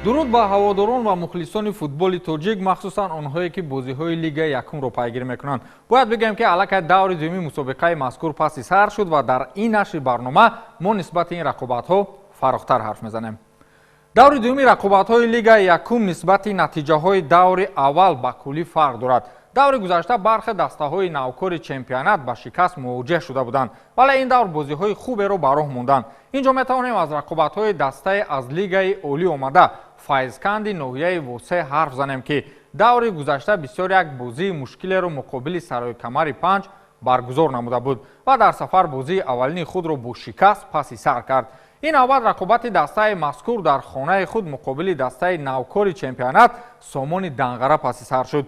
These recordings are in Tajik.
Дуруд ба ҳаводорон ва мухлисони футболи тоҷик, махсусан онҳое, ки бозиҳои Лигаи якумро пайгирӣ мекунанд. Бояд бигӯем, ки аллакай даври дуюми мусобиқаи мазкур паси сар шуд ва дар ин нашри барнома мо нисбати ин рақобатҳо фарохтар ҳарф мезанем. Даври дуюми рақобатҳои Лигаи якум нисбати натиҷаҳои даври аввал ба куллӣ фарқ дорад. Даври гузашта бархе дастаҳои навкори чемпионат ба шикаст мувоҷеҳ шуда буданд, вале ин давр бозиҳои хуберо ба роҳ монданд. Инҷо метавонем аз рақобатҳои дастаи аз Лигаи олӣ омада Файзканди ноҳияи Восе ҳарф занем, ки даври гузашта бисёр як бозии мушкилеро муқобили Сарои Камари 5 баргузор намуда буд ва дар сафар бозии аввалини худро бо шикаст паси сар кард. Ин навбат рақобати дастаи мазкур дар хонаи худ муқобили дастаи навкори чемпионат Сомони Данғара паси сар шуд.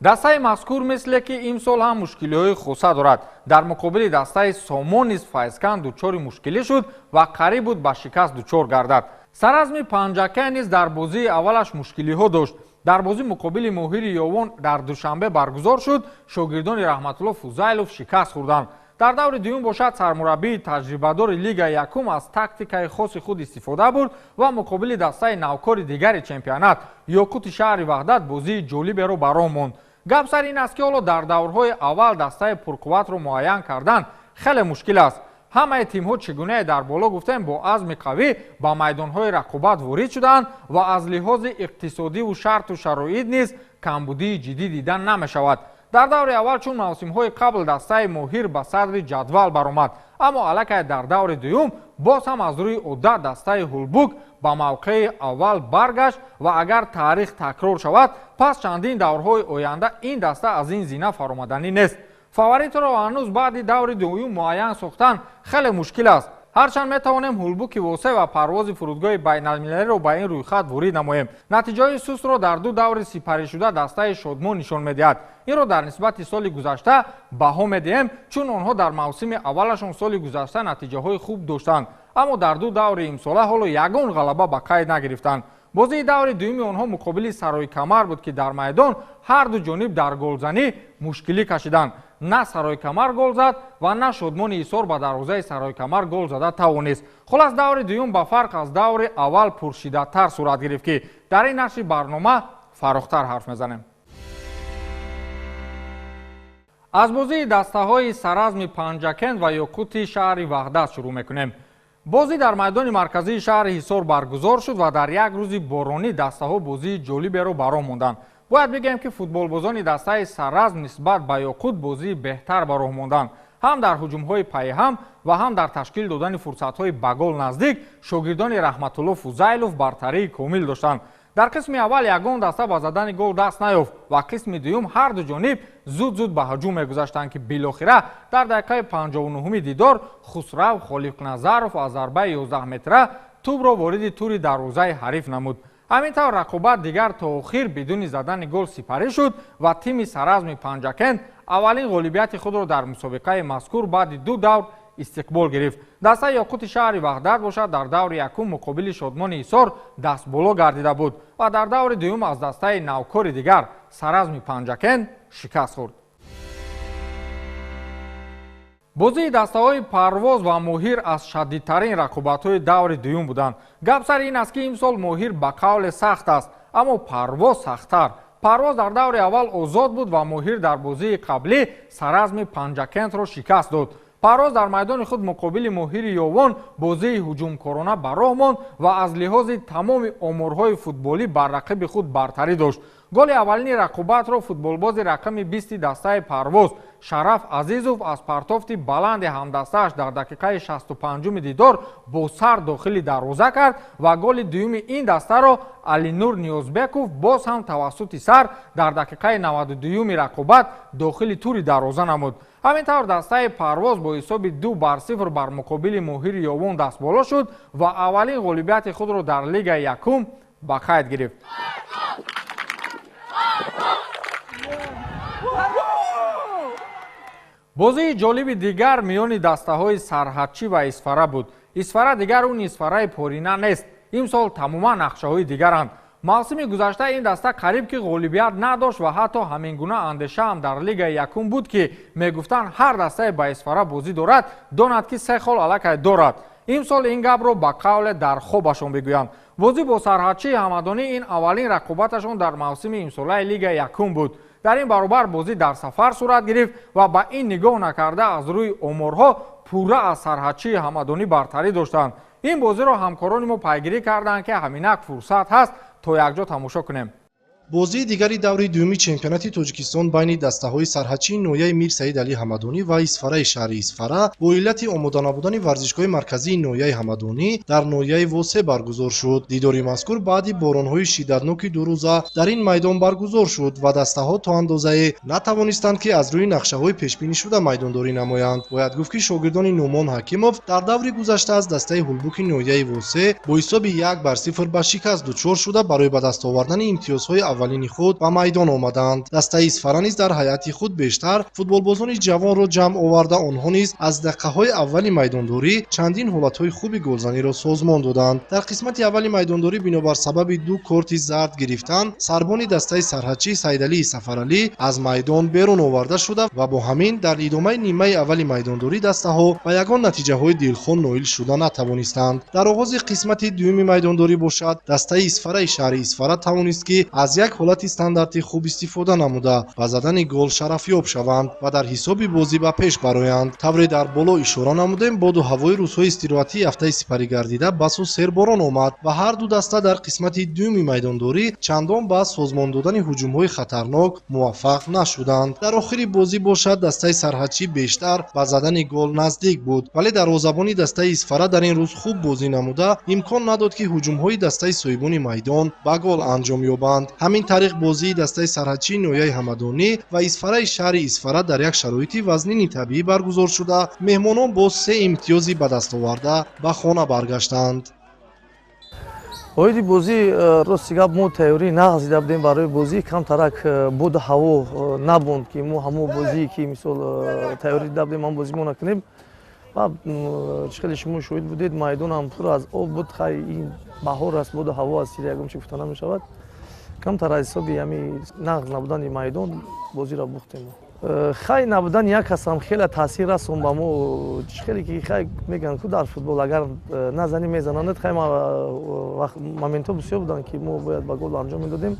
Дастаи мазкур мисле ки имсол ҳам мушкилиҳои хоса дорад. Дар муқобили дастаи Сомон низ Файзканд дучори мушкилӣ шуд ва қариб буд ба шикаст дучор гардад. Саразми Панҷакент низ дар бозии аввалаш мушкилиҳо дошт. Дар бозӣ муқобили Моҳири Ёвон дар Душанбе баргузор шуд, шогирдони Раҳматулло Фузайлов шикаст хӯрданд. Дар даври дуюм бошад, сармураббии таҷрибадори Лигаи якум аз тактикаи хоси худ истифода бурд ва муқобили дастаи навкори дигари чемпионат Ёқути шаҳри Ваҳдат бозии ҷолиберо ба роҳ монд. Гап сар ин аст, ки ҳоло дар даврҳои аввал дастаи пурқувватро муайян кардан хеле мушкил аст. Ҳамаи тимҳо, чӣ гунае дар боло гуфтем, бо азми қавӣ ба майдонҳои рақобат ворид шуданд ва аз лиҳози иқтисодиву шарту шароит низ камбудии ҷиддӣ дида намешавад. Дар даври аввал, чун мавсимҳои қабл, дастаи Моҳир ба садри ҷадвал баромад, аммо аллакай дар даври дуюм боз ҳам аз рӯи одат дастаи Ҳулбук ба мавқеи аввал баргашт ва агар таърих такрор шавад, пас чандин даврҳои оянда ин даста аз ин зина фаромаданӣ нест. Фаворитро ҳанӯз баъди даври дуюм муайян сохтан хеле мушкил аст. Ҳарчанд метавонем Ҳулбуки Восе ва Парвози фурудгоҳи байналмилалиро ба ин рӯйхат ворид намоем. Натиҷаҳои сустро дар ду даври сипаришуда дастаи Шодмон нишон медиҳад. Инро дар нисбати соли гузашта баҳо медиҳем, чун онҳо дар мавсими аввалашон соли гузашта натиҷаҳои хуб доштанд, аммо дар ду даври имсола ҳоло ягон ғалаба ба қайд нагирифтанд. Бозии даври дуюми онҳо муқобили Сарои Камар буд, ки дар майдон ҳар ду ҷониб дар голзанӣ мушкилӣ кашиданд. На Сарои Камар гол зад ва на Шодмони Ҳисор ба дарвозаи Сарои Камар гол зада тавонист. Хулас, даври дуюм ба фарқ аз даври аввал пуршиддаттар сурат гирифт, ки дар ин нашри барнома фарохтар ҳарф мезанем. Аз бозии дастаҳои Саразми Панҷакент ва Ёқути шаҳри Ваҳдат шурӯъ мекунем. Бозӣ дар майдони марказии шаҳри Ҳисор баргузор шуд ва дар як рӯзи боронӣ дастаҳо бозии ҷолиберо ба роҳ монданд. Бояд бигӯем, ки футболбозони дастаи Саразм нисбат ба Ёқут бозии беҳтар ба роҳ монданд. Ҳам дар ҳуҷумҳои пайҳам ва ҳам дар ташкил додани фурсатҳои ба гол наздик шогирдони Раҳматулло Фузайлов бартарии комил доштанд. Дар қисми аввал ягон даста ба задани гол даст наёфт ва қисми дуюм ҳар ду ҷониб зуд-зуд ба ҳуҷум мегузаштанд, ки билохира дар дақиқаи 59-уми дидор Хусрав Холиқназаров аз зарбаи 11 метра тӯбро вориди тури дарвозаи ҳариф намуд. Ҳамин тавр рақобат дигар то охир бидуни задани гол сипарӣ шуд ва тими Саразми Панҷакент аввалин ғолибияти худро дар мусобиқаи мазкур баъди ду давр истиқбол гирифт. Дастаи Ёқути шаҳри Ваҳдат бошад, дар даври якум муқобили Шодмони Ҳисор дастболо гардида буд ва дар даври дуюм аз дастаи навкори дигар Саразми Панҷакент шикаст хӯрд. Бозии дастаҳои Парвоз ва Моҳир аз шадидтарин рақобатҳои даври дуюм буданд. Гап сари ин аст, ки имсол Моҳир ба қавле сахт аст, аммо Парвоз сахттар. Парвоз дар даври аввал озод буд ва Моҳир дар бозии қаблӣ Саразми Панҷакентро шикаст дод. Парвоз дар майдони худ муқобили Моҳири Ёвон бозии ҳуҷумкорона ба роҳ монд ва аз лиҳози тамоми оморҳои футболӣ бар рақиби худ бартарӣ дошт. Голи аввалини рақобатро футболбози рақами 20-и дастаи Парвоз Шараф Азизов аз партофти баланди ҳамдастааш дар дақиқаи 65-уми дидор бо сар дохили дарвоза кард ва голи дуюми ин дастаро Алинур Ниёзбеков боз ҳам тавассути сар дар дақиқаи 92-юми рақобат дохили тури дарвоза намуд. Ҳамин тавр дастаи Парвоз бо ҳисоби 2-0 бар муқобили Моҳири Ёвон дастболо шуд ва аввалин ғолибияти худро дар Лигаи якум ба қайд гирифт. Бозии ҷолиби дигар миёни дастаҳои Сарҳадчӣ ва Исфара буд. Исфара дигар он Исфараи порина нест. Имсол тамоман нақшаҳои дигаранд. Мавсими гузашта ин даста қариб ки ғолибият надошт ва ҳатто ҳамин гуна андеша ҳам дар Лигаи якум буд, ки мегуфтанд, ҳар дастае ба Исфара бозӣ дорад, донад, ки се хол аллакай дорад. Имсол ин гапро ба қавле дар хобашон бигӯянд. Бозӣ бо Сарҳадчии Ҳамадонӣ ин аввалин рақобаташон дар мавсими имсолаи Лигаи якум буд. Дар ин баробар бозӣ дар сафар сурат гирифт ва ба ин нигоҳ накарда, аз рӯи оморҳо пурра аз Сарҳадчии Ҳамадонӣ бартарӣ доштанд. Ин бозиро ҳамкорони мо пайгирӣ карданд, ки ҳаминак фурсат ҳаст, то якҷо тамошо кунем. Бозии дигари даври дуюми чемпионати Тоҷикистон байни дастаҳои Сарҳадчии ноҳияи Мир Саид Алӣ Ҳамадонӣ ва Исфараи шаҳри Исфара бо иллати омода набудани варзишгоҳи марказии ноҳияи Ҳамадонӣ дар ноҳияи Восе баргузор шуд. Дидори мазкур баъди боронҳои шиддатноки дурӯза дар ин майдон баргузор шуд ва дастаҳо то андозае натавонистанд, ки аз рӯи нақшаҳои пешбинишуда майдондорӣ намоянд. Бояд гуфт, ки шогирдони Нуъмон Ҳакимов дар даври гузашта аз дастаи Ҳулбуки ноҳияи Восе бо ҳисоби 1-0 ба шикаст дучор шуда, барои ба даст овардани имтиёзҳои аввалини худ ба майдон омаданд. Дастаи Исфара низ дар ҳайати худ бештар футболбозони ҷавонро ҷамъ оварда, онҳо низ аз дақиқаҳои аввали майдондорӣ чандин ҳолатҳои хуби голзаниро созмон доданд. Дар қисмати аввали майдондорӣ бинобар сабаби ду корти зард гирифтан сарбони дастаи Сарҳадчӣ Саидалии Сафаралӣ аз майдон берун оварда шуда ва бо ҳамин дар идомаи нимаи аввали майдондорӣ дастаҳо ба ягон натиҷаҳои дилхоҳ ноил шуда натавонистанд. Дар оғози қисмати дуюми майдондорӣ бошад, дастаи Исфараи шаҳри Исфара тавонист, ки аз як ҳолати стандарти хуб истифода намуда, ба задани гол шарафёб шаванд ва дар ҳисоби бозӣ ба пеш бароянд. Тавре дар боло ишора намудем, боду ҳавои рӯзҳои истироҳатии ҳафтаи сипарӣ гардида басу серборон омад ва ҳар ду даста дар қисмати дуюми майдондорӣ чандон ба созмон додани ҳуҷумҳои хатарнок муваффақ нашуданд. Дар охири бозӣ бошад, дастаи Сарҳадчӣ бештар ба задани гол наздик буд, вале дарвозабони дастаи Исфара дар ин рӯз хуб бозӣ намуда, имкон надод, ки ҳуҷумҳои дастаи соҳибони майдон ба гол анҷом ёбанд. Ҳамин тариқ бозии дастаи Сарҳадчии ноҳияи Ҳамадонӣ ва Исфараи шаҳри Исфара дар як шароити вазнини табиӣ баргузор шуда, меҳмонон бо се имтиёзи ба даст оварда ба хона баргаштанд. Оиди бозӣ, рости гап, мо тайёрӣ нағз дида будем барои бозӣ. Камтарак боду ҳаво набонд, ки мо ҳамо бозие, ки мисол тайёрӣ дида будем, ҳам бозӣ мо накунем. Ва чӣ хеле шумо шоҳид будед, майдонам пур аз об буд. Хай, ин баҳор аст, боду ҳаво аст, ягон чи гуфта намешавад. Камтар аз ҳисоби ҳами нағз набудани майдон бозиро бухтем. Хай, набудани як касам хеле таъсир расон ба мо. Чӣ хеле ки хай мегӯянд ку, дар футбол агар назанӣ, мезананд. Хай, моментҳо бисёр буданд, ки мо бояд ба гол анҷом медодем,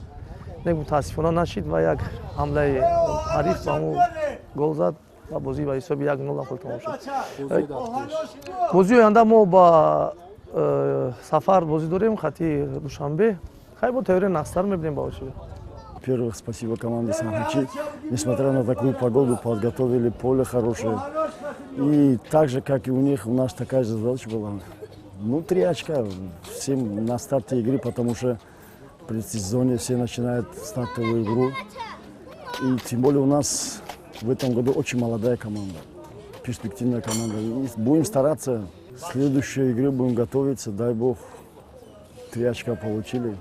лек мутаассифона нашид ва як ҳамлаи ҳариф ба мо гол зад ва бозӣ ба ҳисоби 1-0 хел тамом шуд. Бозии оянда мо ба сафар бозӣ дорем хати Душанбе. Хай, бо тайёри нағзтар мебинем ба очи. Во-первых, спасибо команде Сархатчи. Несмотря на такую погоду, подготовили поле хорошее. И так же, как и у них, у нас такая же задача была. Ну, три очка всем на старте игры, потому что в предсезонье все начинают стартовую игру. И тем более у нас в этом году очень молодая команда, перспективная команда. И будем стараться, в следующей игре будем готовиться, дай бог, три очка получили.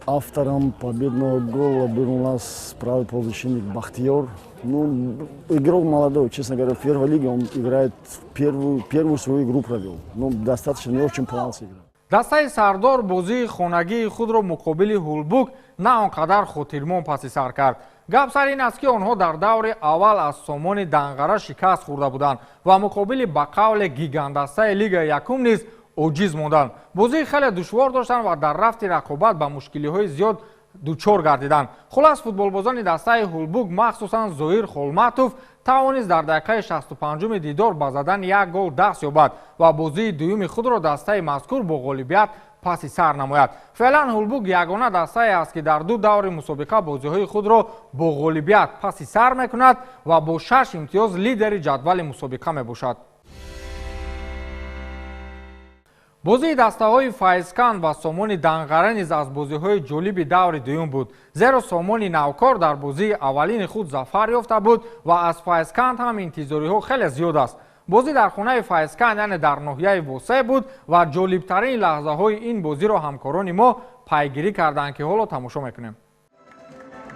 Автором победного гола был у нас правый полузащитник Бахтиер. Ну, игрок молодой, честно говоря, в первой лиге он играет, первую свою игру провел. Ну, достаточно, мне очень понравился игра. Дастаи Сардор бозии хонагии худро муқобили Ҳулбук на он қадар хотирмон паси сар кард. Гап сар ин аст, ки онҳо дар даври аввал аз Сомони Данғара шикаст хӯрда буданд ва муқобили ба қавле гигантдастаи Лигаи якум низ оҷиз монданд. Бозии хеле душвор доштанд ва дар рафти рақобат ба мушкилиҳои зиёд дучор гардиданд. Хулас, футболбозони дастаи Ҳулбук, махсусан Зоир Холматов, тавонист дар дақиқаи 65-уми дидор ба задани як гол даст ёбад ва бозии дуюми худро дастаи мазкур бо ғолибият паси сар намояд. Феълан Ҳулбук ягона дастае аст, ки дар ду даври мусобиқа бозиҳои худро бо ғолибият паси сар мекунад ва бо шаш имтиёз лидери ҷадвали мусобиқа мебошад. Бозии дастаҳои Файзканд ва Сомони Данғара низ аз бозиҳои ҷолиби даври дуюм буд, зеро Сомони навкор дар бозии аввалини худ зафар ёфта буд ва аз Файзканд ҳам интизориҳо хеле зиёд аст. Бозӣ дар хонаи Файзканд, яъне дар ноҳияи Восе буд ва ҷолибтарин лаҳзаҳои ин бозиро ҳамкорони мо пайгирӣ карданд, ки ҳоло тамошо мекунем.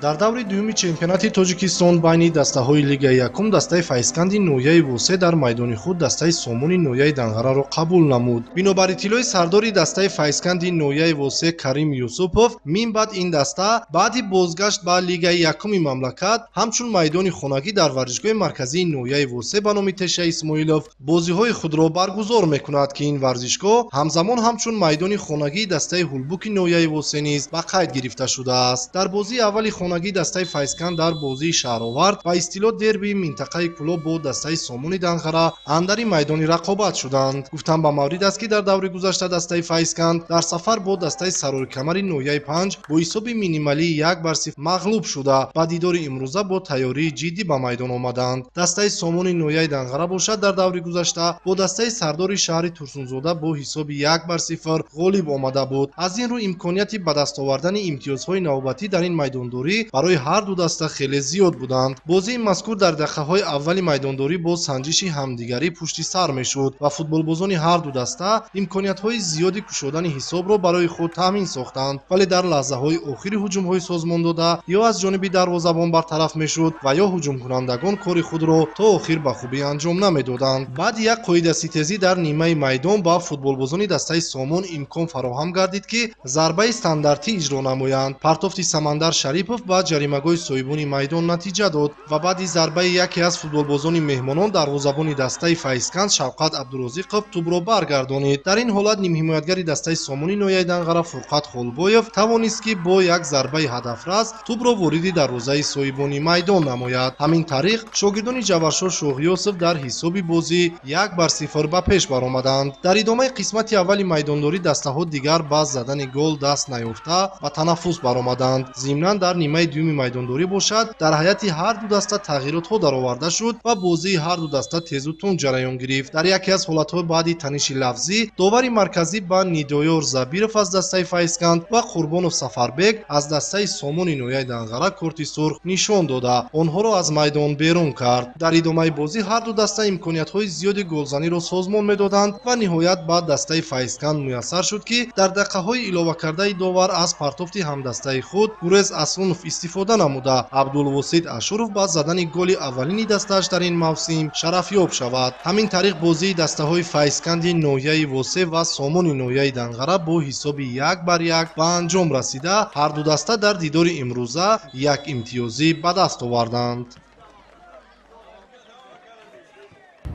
Дар даври дуюми чемпионати Тоҷикистон байни дастаҳои Лигаи якум дастаи Файзканди ноҳияи Восе дар майдони худ дастаи Сомони ноҳияи Данғараро қабул намуд. Бинобар иттилои сардори дастаи Файзканди ноҳияи Восе Карим Юсупов, мин баъд ин даста баъди бозгашт ба Лигаи якуми мамлакат ҳамчун майдони хонагӣ дар варзишгоҳи марказии ноҳияи Восе ба номи Теша Исмоилов бозиҳои худро баргузор мекунад, ки ин варзишгоҳ ҳамзамон ҳамчун майдони хонагии дастаи Ҳулбуки ноҳияи Восе низ ба қайд гирифта шудааст. Дар бозии аввали хонагии дастаи Файзканд дар бозии шаҳровард ба истилоҳ дербии минтақаи Кӯлоб бо дастаи Сомони Данғара андари майдони рақобат шуданд. Гуфтан ба маврид аст, ки дар даври гузашта дастаи Файзканд дар сафар бо дастаи Саройкамари ноҳияи Панҷ бо ҳисоби минималии 1-0 мағлуб шуда, ба дидори имрӯза бо тайёрии ҷиддӣ ба майдон омаданд. Дастаи Сомони ноҳияи Данғара бошад, дар даври гузашта бо дастаи сардори шаҳри Турсунзода бо ҳисоби 1-0 ғолиб омада буд. Аз ин рӯ имконияти ба даст овардани имтиёзҳои навбатӣ дар ин майдондорӣ барои ҳар ду даста хеле зиёд буданд. Бозии мазкур дар дақиқаҳои аввали майдондорӣ бо санҷиши ҳамдигарӣ пушти сар мешуд ва футболбозони ҳар ду даста имкониятҳои зиёди кушодани ҳисобро барои худ таъмин сохтанд, вале дар лаҳзаҳои охири ҳуҷумҳои созмондода ё аз ҷониби дарвозабон бартараф мешуд ва ё ҳуҷумкунандагон кори худро то охир ба хубӣ анҷом намедоданд. Баъди як қоидаситезӣ дар нимаи майдон ба футболбозони дастаи Сомон имкон фароҳам гардид, ки зарбаи стандартӣ иҷро намоянд. Партофти Самандар Шарипов ба ҷаримагоҳи соҳибони майдон натиҷа дод ва баъди зарбаи яке аз футболбозони меҳмонон дарвозабони дастаи Файзканд Шавқат Абдурозиқов тӯбро баргардонид. Дар ин ҳолат нимҳимоятгари дастаи Сомони ноҳияи Данғара Фурқат Холбоев тавонист, ки бо як зарбаи ҳадафрас тӯбро вориди дарвозаи соҳибони майдон намояд. Ҳамин тариқ шогирдони Ҷаваршоҳ Шоҳиёсов дар ҳисоби бозӣ 1-0 ба пеш баромаданд. Дар идомаи қисмати аввали майдондорӣ дастаҳо дигар ба задани гол даст наёфта ба танаффус баромаданд. Зимнан дар нимаи дуюми майдондорӣ бошад, дар ҳайати ҳар ду даста тағйиротҳо дароварда шуд ва бозии ҳар ду даста тезу тунд ҷараён гирифт. Дар яке аз ҳолатҳои баъди таниши лафзӣ довари марказӣ ба Нидоёр Забиров аз дастаи Файзканд ва Қурбонов Сафарбек аз дастаи Сомони ноҳияи Данғара корти сурх нишон дода, онҳоро аз майдон берун кард. Дар идомаи бозӣ ҳар ду даста имкониятҳои зиёди голзаниро созмон медоданд ва ниҳоят ба дастаи Файзканд муяссар шуд, ки дар дақиқаҳои иловакардаи довар аз партофти ҳамдастаи худ Гурез Аслонов истифода намуда, Абдулвосид Ашуров ба задани голи аввалини дастааш дар ин мавсим шарафёб шавад. Ҳамин тариқ бозии дастаҳои Файзканди ноҳияи Восе ва Сомони ноҳияи Данғара бо ҳисоби 1-1 ба анҷом расида, ҳар ду даста дар дидори имрӯза як имтиёзӣ ба даст оварданд.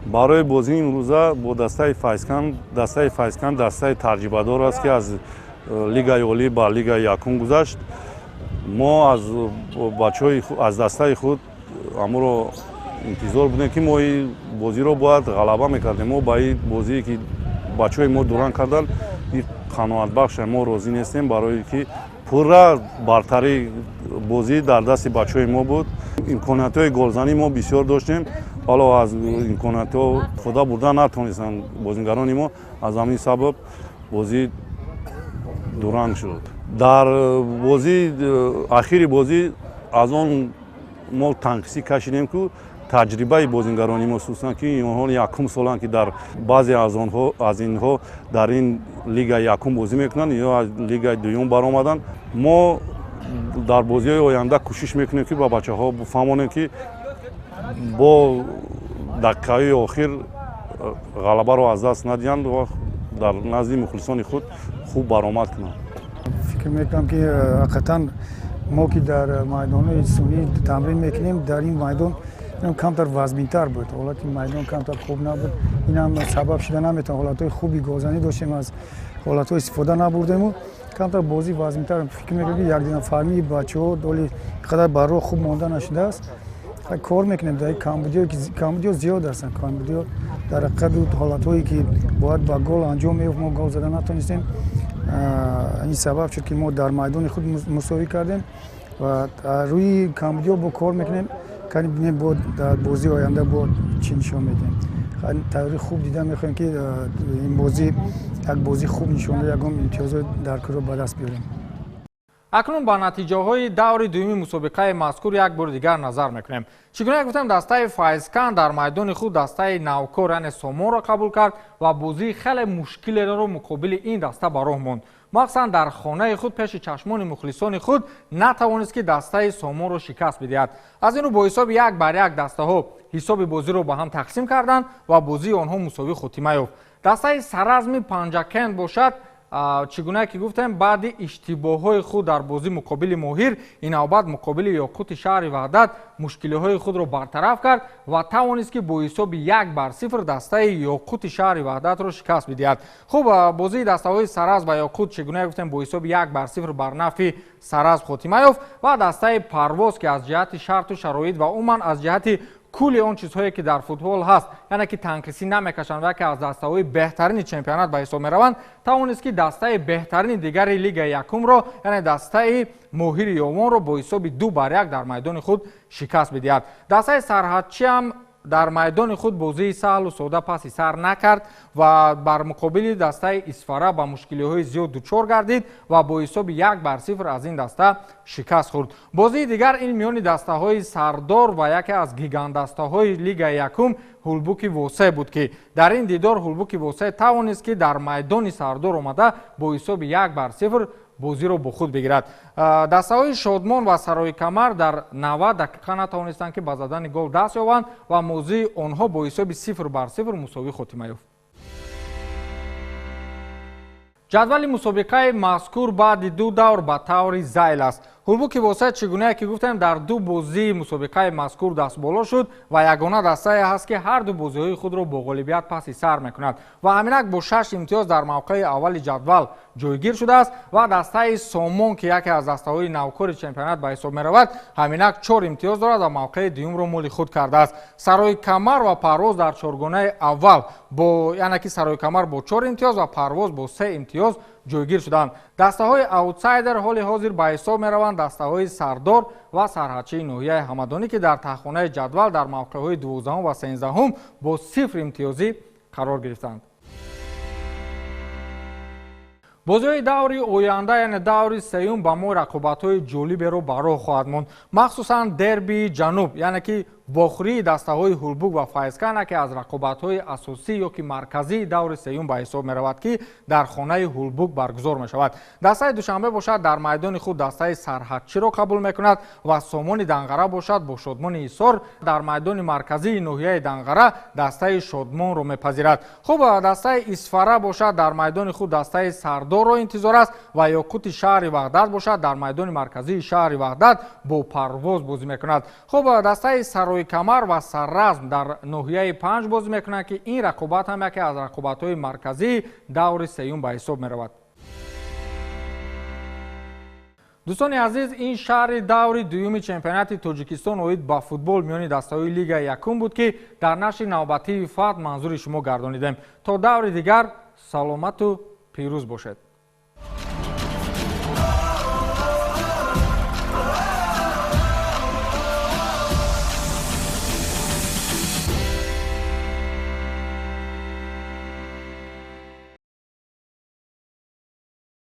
Барои бозии имрӯза бо дастаи Файзканд, дастаи Файзканд дастаи таҷрибадор аст, ки аз Лигаи олӣ ба Лигаи якум гузашт. Мо аз бачаҳои аз дастаи худ амро интизор будем, ки мо ин бозиро бояд ғалаба мекардем. Мо ба ин бозие, ки бачаҳои мо дуранг карданд, ин қаноатбахш, мо розӣ нестем, барое ки пурра бартарии бозӣ дар дасти бачаҳои мо буд. Имкониятҳои голзанӣ мо бисёр доштем, ҳоло аз имкониятҳо истифода бурда натонистанд бозигарони мо. Аз ҳамин сабаб бозӣ дуранг шуд. Дар бозӣ ахири бозӣ аз он мо танқисӣ кашидем, ку таҷрибаи бозингарони мо, хусусан ки онҳо якум соланд, ки дар баъзе аз онҳо аз инҳо дар ин лигаи якум бозӣ мекунанд ё аз лигаи дуюм баромаданд. Мо дар бозиҳои оянда кӯшиш мекунем, ки ба бачаҳо фаҳмонем, ки бо дақиқаҳои охир ғалабаро аз даст надиҳанд ва дар назди мухлисони худ хуб баромад кунанд. Фикр мекунам, ки ҳақиқатан мо, ки дар майдонҳои сунъӣ тамрин мекунем, дар ин майдон камтар вазминтар буд. Ҳолати майдон камтар хуб набуд, инам сабаб шуда наметавон. Ҳолатҳои хуби голзанӣ доштем, аз ҳолатҳо истифода набурдему камтар бозӣ вазминтар. Фикр мекунам, ки якдинафармии бачаҳо доли қадар бар роҳ хуб монда нашудааст. Кор мекунем дар камбудиҳо, ки камбудиҳо зиёд ҳастанд. Камбудиҳо дар ҳақиқат ҳолатҳое, ки бояд ба гол анҷом меёфт, мо гол зада натонистем. Ин сабаб шуд, ки мо дар майдони худ мусовӣ кардем ва рӯи камбудиҳо бо кор мекунем, кани бинем, бо дар бозии оянда бо чӣ нишон медиҳем. Тайёрӣ хуб дида мехоҳем, ки ин бозӣ як бозии хуб нишон дода, ягон имтиёзҳои даркорро ба даст биёрем. Акнун ба натиҷаҳои даври дуюми мусобиқаи мазкур як бори дигар назар мекунем. Чӣ гуна гуфтем, дастаи Файзканд дар майдони худ дастаи навкор, яъне Сомонро қабул кард ва бозии хеле мушкилеро муқобили ин даста ба роҳ монд. Махсусан дар хонаи худ пеши чашмони мухлисони худ натавонист, ки дастаи Сомонро шикаст бидиҳад. Аз ин рӯ бо ҳисоби 1-1 дастаҳо ҳисоби бозиро ба ҳам тақсим карданд ва бозии онҳо мусовӣ хотима ёфт. Дастаи Саразми Панҷакент бошад, чӣ гуна ки гуфтем, баъди иштибоҳҳои худ дар бозӣ муқобили Моҳир, ин навбат муқобили Ёқути шаҳри Ваҳдат мушкилиҳои худро бартараф кард ва тавонист, ки бо ҳисоби 1-0 дастаи Ёқути шаҳри Ваҳдатро шикаст бидиҳад. Хуб, бозии дастаҳои Саразм ва Ёқут, чӣ гуна гуфтем, бо ҳисоби 1-0 бар нафъи Саразм хотима ёфт ва дастаи Парвоз, ки аз ҷиҳати шарту шароит ва умуман аз ҷиҳати кулли он чизҳое, ки дар футбол ҳаст, яъне ки танқисӣ намекашанд ва яке аз дастаҳои беҳтарини чемпионат ба ҳисоб мераванд, тавонист, ки дастаи беҳтарини дигари лигаи якумро, яъне дастаи Моҳири Ёвонро бо ҳисоби 2-1 дар майдони худ шикаст бидиҳад. Дастаи Сарҳадчӣ ҳам дар майдони худ бозии саҳлу сода паси сар накард ва бар муқобили дастаи Исфара ба мушкилиҳои зиёд дучор гардид ва бо ҳисоби 1-0 аз ин даста шикаст хӯрд. Бозии дигар ин миёни дастаҳои Сардор ва яке аз гигантдастаҳои лигаи якум Ҳулбуки Восе буд, ки дар ин дидор Ҳулбуки Восе тавонист, ки дар майдони Сардор омада бо ҳисоби 1-0 бозиро бо худ бигирад. Дастаҳои Шодмон ва Сарои Камар дар 90 дақиқа натавонистанд, ки ба задани гол даст ёбанд ва бозии онҳо бо ҳисоби 0-0 мусовӣ хотима ёфт. Ҷадвали мусобиқаи мазкур баъди ду давр ба таври зайл аст. Ҳулбуки Восе, чӣ гунае ки гуфтем, дар ду бозии мусобиқаи мазкур дастболо шуд ва ягона дастае ҳаст, ки ҳар ду бозиҳои худро бо ғолибият паси сар мекунад ва ҳаминак бо 6 имтиёз дар мавқеи аввали ҷадвал ҷойгир шудааст ва дастаи Сомон, ки яке аз дастаҳои навкори чемпионат ба ҳисоб меравад, ҳаминак 4 имтиёз дорад ва мавқеи дуюмро моли худ кардааст. Сарои Камар ва Парвоз дар чоргонаи аввал бо, яъне ки Сарои Камар бо 4 имтиёз ва Парвоз бо 3 имтиёз ҷойгир шуданд. Дастаҳои аутсайдер ҳоли ҳозир ба ҳисоб мераванд дастаҳои Сардор ва Сарҳадчии ноҳияи Ҳамадонӣ, ки дар таҳхонаи ҷадвал дар мавқеъҳои 12 ва 13 бо 0 имтиёзӣ қарор гирифтанд. Бозиҳои даври оянда, яъне даври сеюм, ба мо рақобатҳои ҷолиберо ба роҳ хоҳад монд. Махсусан дербии ҷануб, яъне ки вохӯрии дастаҳои Ҳулбук ва Файзкан, яке аз рақобатҳои асосӣ ё ки марказии даври сеюм ба ҳисоб меравад, ки дар хонаи Ҳулбук баргузор мешавад. Дастаи Душанбе бошад, дар майдони худ дастаи Сарҳадчиро қабул мекунад ва Сомони Данғара бошад, бо Шодмони Ҳисор дар майдони марказии ноҳияи Данғара дастаи Шодмонро мепазирад. Хуб, дастаи Исфара бошад, дар майдони худ дастаи Сардорро интизор аст ва Ёқути шаҳри Ваҳдат бошад, дар майдони марказии шаҳри Ваҳдат бо Парвоз бозӣ мекунад. Хуб, дастаи Сарои Камар ва Сарразм дар ноҳияи 5 бозӣ мекунанд, ки ин рақобат ҳам яке аз рақобатҳои марказии даври сеюм ба ҳисоб меравад. Дӯстони азиз, ин шаҳри даври дуюми чемпионати Тоҷикистон оид ба футбол миёни дастаҳои лигаи якум буд, ки дар нашри навбатии Фат манзури шумо гардонидем. То даври дигар саломату пирӯз бошед.